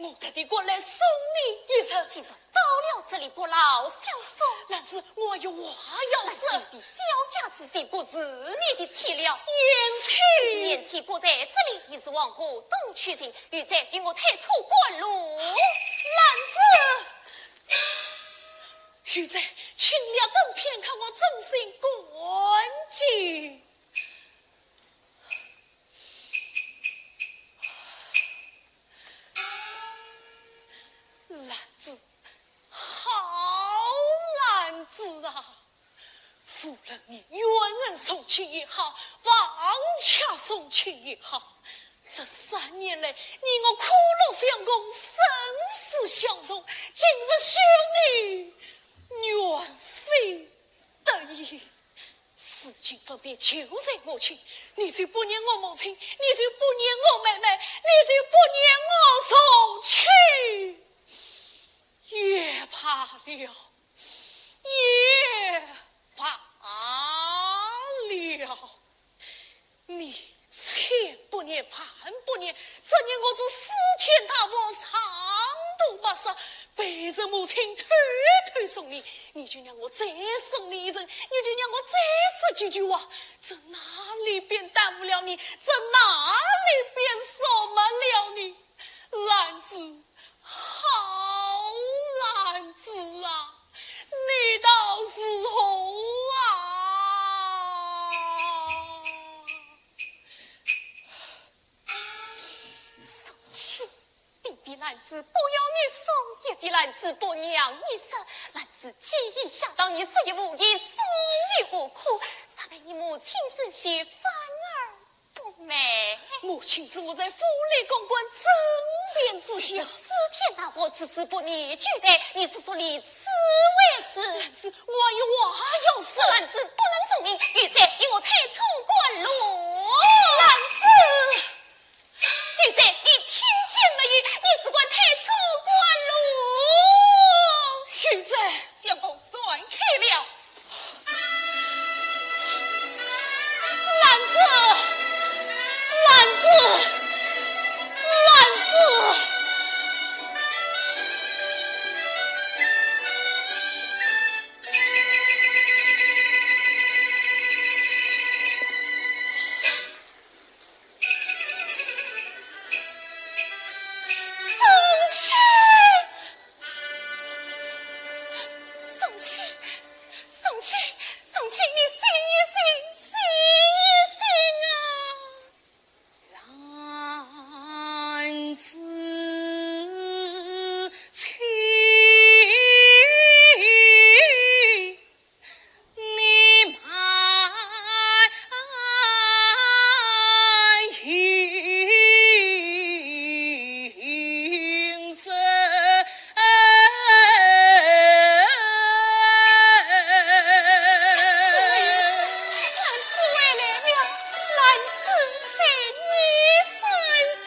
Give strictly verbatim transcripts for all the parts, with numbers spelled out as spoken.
我特地过来送你一程。既然到了这里，不劳相送。兰子，我还有话要说。兰子，小家子岂不是你的妻了？贤妻。贤妻不在这里，你是往何东去寻？有罪，与我退出官路。兰子。有罪，请略等片刻，我转身赶去。 兰子，好兰子啊！无论你冤恩重起也好，房契重起也好，这三年来，你我苦乐相共，生死相从，今日休你远飞得已。 事情分别就在我亲，你就不念我母亲，你就不念我妹妹，你就不念我重亲，也罢了，也罢了。你千不念，万不念，这年我这四天大祸，长途跋涉， 陪着母亲偷偷送你，你就让我再送你一程，你就让我再说几句话，这哪里便耽误了你？这哪里便说没了你？兰子，好兰子啊，你道如何啊？送亲。 逼得兰子不要你送，也逼兰子不让你说。兰子既已下当，你说也无益，送也何苦？若被你母亲知悉，反而不美。母亲知我在府里公馆争辩之下，这四天大祸，只是不你交代，你说说你此为是。兰子，我有话要说。兰子不能从命，有罪，与我退出官路。兰子！ 有罪，你听见没有？你只管退出官路。有罪。相公，闪开了。兰子，兰子，兰子。 送亲，送亲，送亲，送亲，你醒一醒，醒一醒啊！兰子。兰子回来了，兰子在你身边。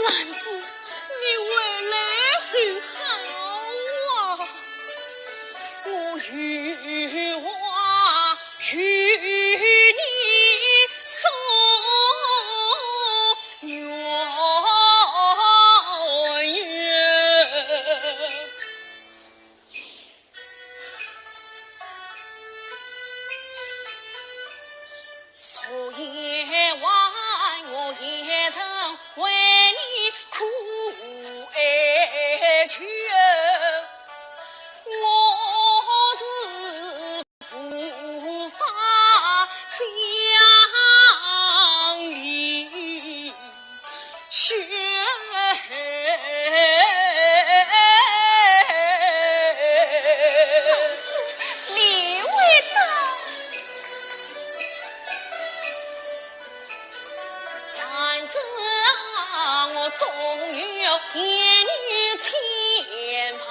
兰子，你回来就好啊！我有话与你说，圆圆。 昨夜晚我也曾为你苦哀求，我是无法将你 雪。你回答。兰子啊，我纵有言语千万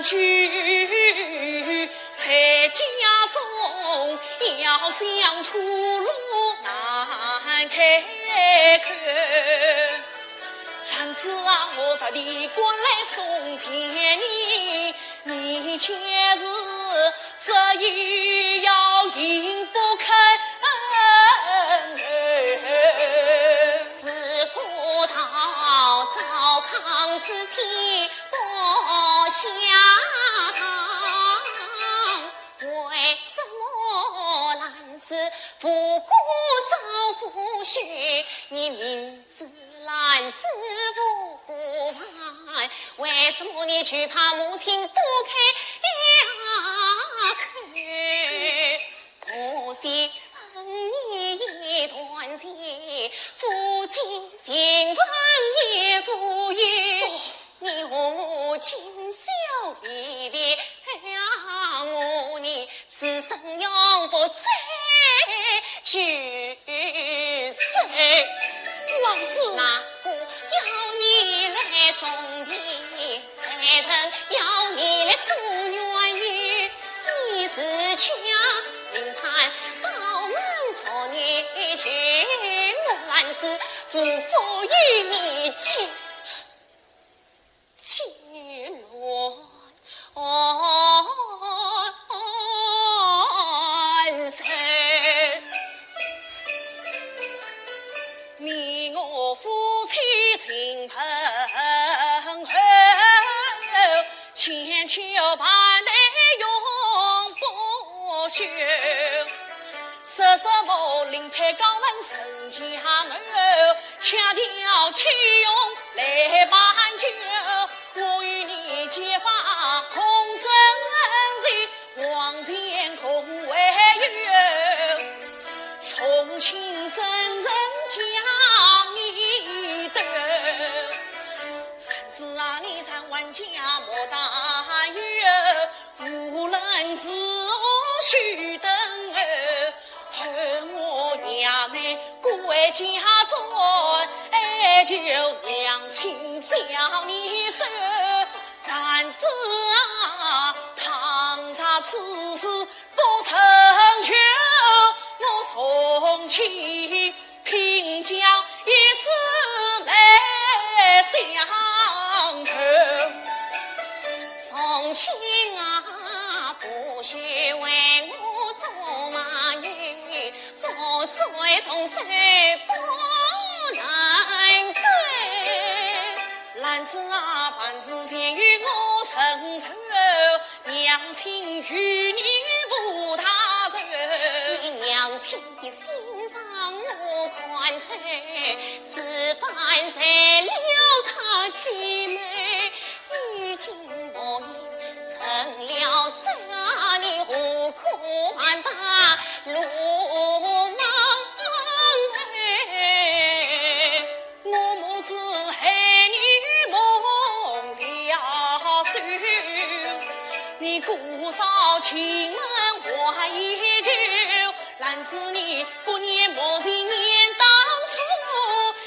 句， 在家中要想吐露难开口。兰子啊，我特地赶来送别你，你却是执意要硬不肯。什么你只怕母亲不开口？我想你一段情，父亲情分也无有。你和我今宵离别，我你此生永不再聚首。兰子。那个要你来送别，谁人要你来送远游？你自家评判，高门少年，我兰子无福与你结结乱仇。你我夫妻情分厚，千秋万代永不朽。 说什么另配高门人家儿，恰巧岂容来挽救。我与你结发空枕头，往前空回游，从前怎忍将你丢？兰子啊，你常还家莫担忧， 无论如何须等候，候我衙门归家转，哀求娘亲将你收。兰子啊，倘若此事不成就，我从前 拼将一世来相守。从前啊，父兄为我做马牛，覆水重水不能够。兰子啊，凡事全由我承受，娘亲与你不搭手。你娘亲 的心肠我看透，此番才了她姐妹，已经无言成了债，你何苦还把路忙回？我母子害你蒙了羞，你姑嫂情分还依旧， 兰子你不念母情念当初，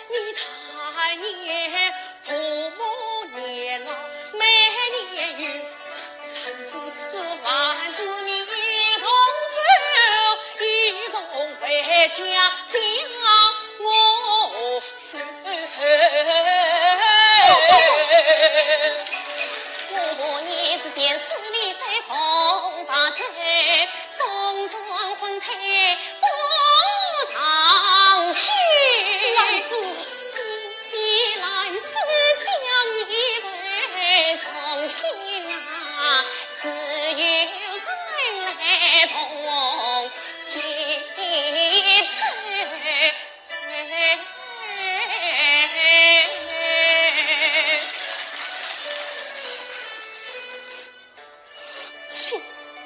你太念父母年老每年有。兰子，兰子你从此一从回家将我收。我念之前思你在空白首， 终成婚配不长久。兰子，你兰子将你配从前啊，自有人来同我结仇。 请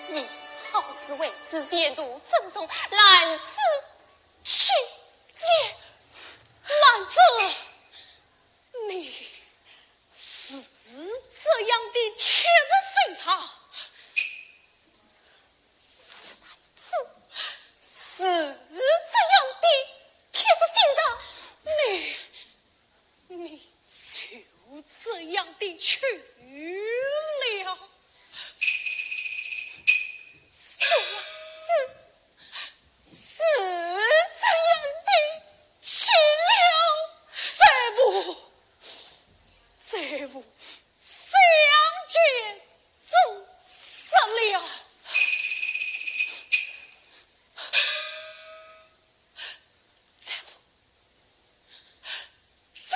你好自为之前途珍重，兰子，是也，兰子，你是这样的铁石心肠，是兰子，是这样的铁石心肠，你 你就这样的去了，是啊，是，是这样的去了，再无，再无相见之日了。再无 再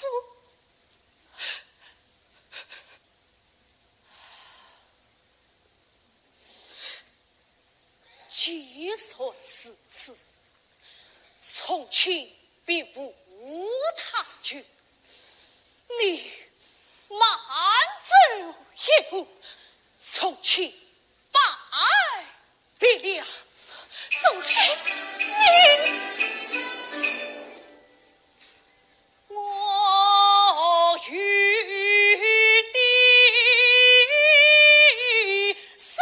无。既然如此，从前便无他求，你慢走一步，从前 拜别了。宗师，你……我与你身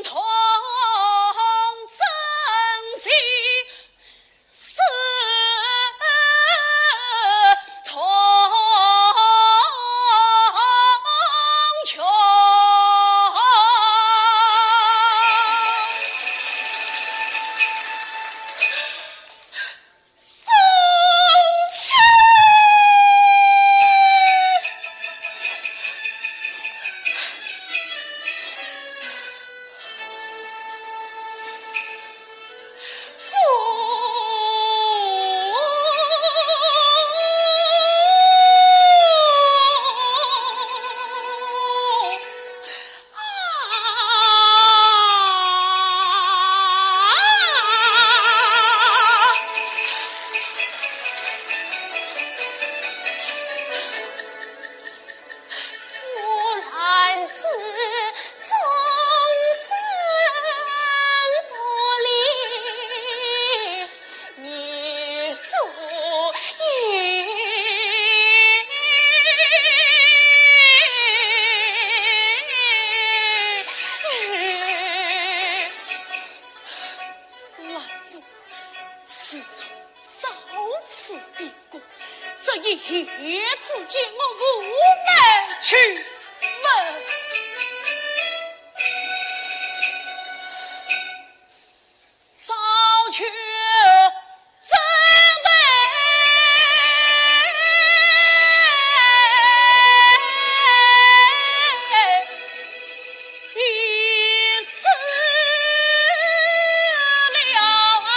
同征战， 是同穷。兰子，自从 遭此变故，这一夜之间我无安去问。早就准备 已死了啊！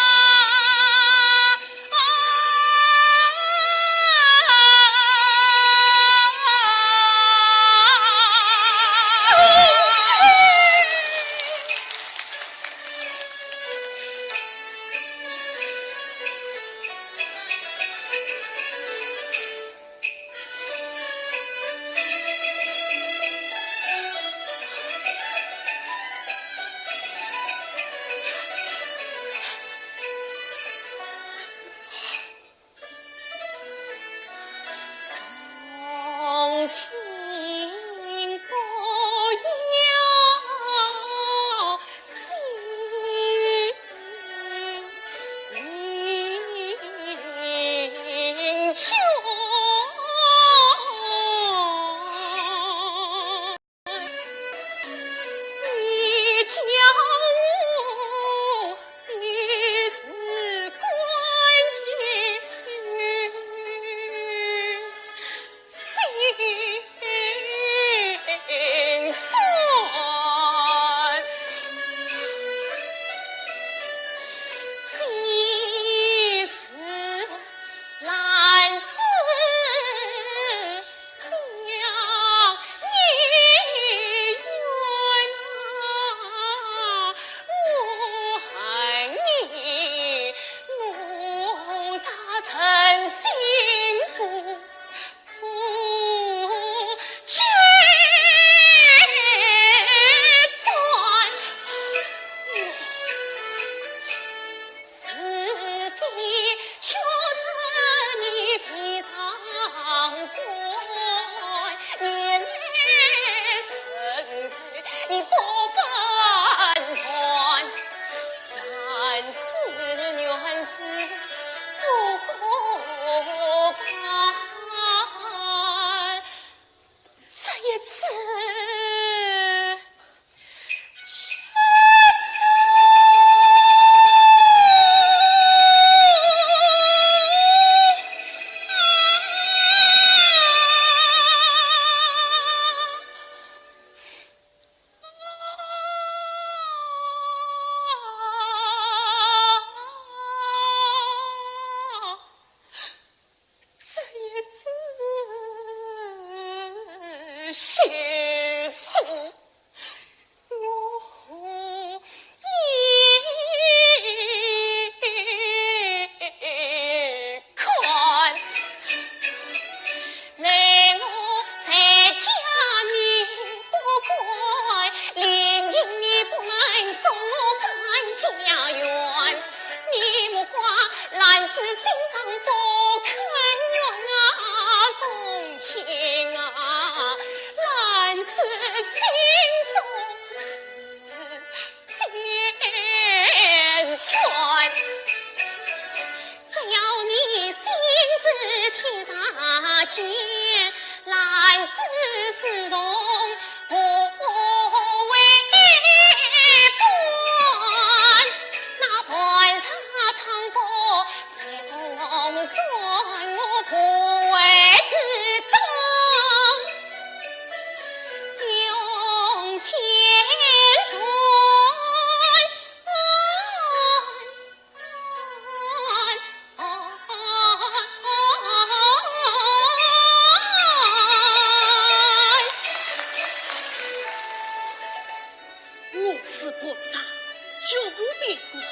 皇上，岳父边关，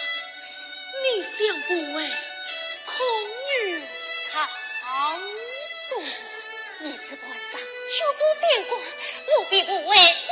你想不为，恐有伤痛。你是皇上，岳父边关，我必不为，天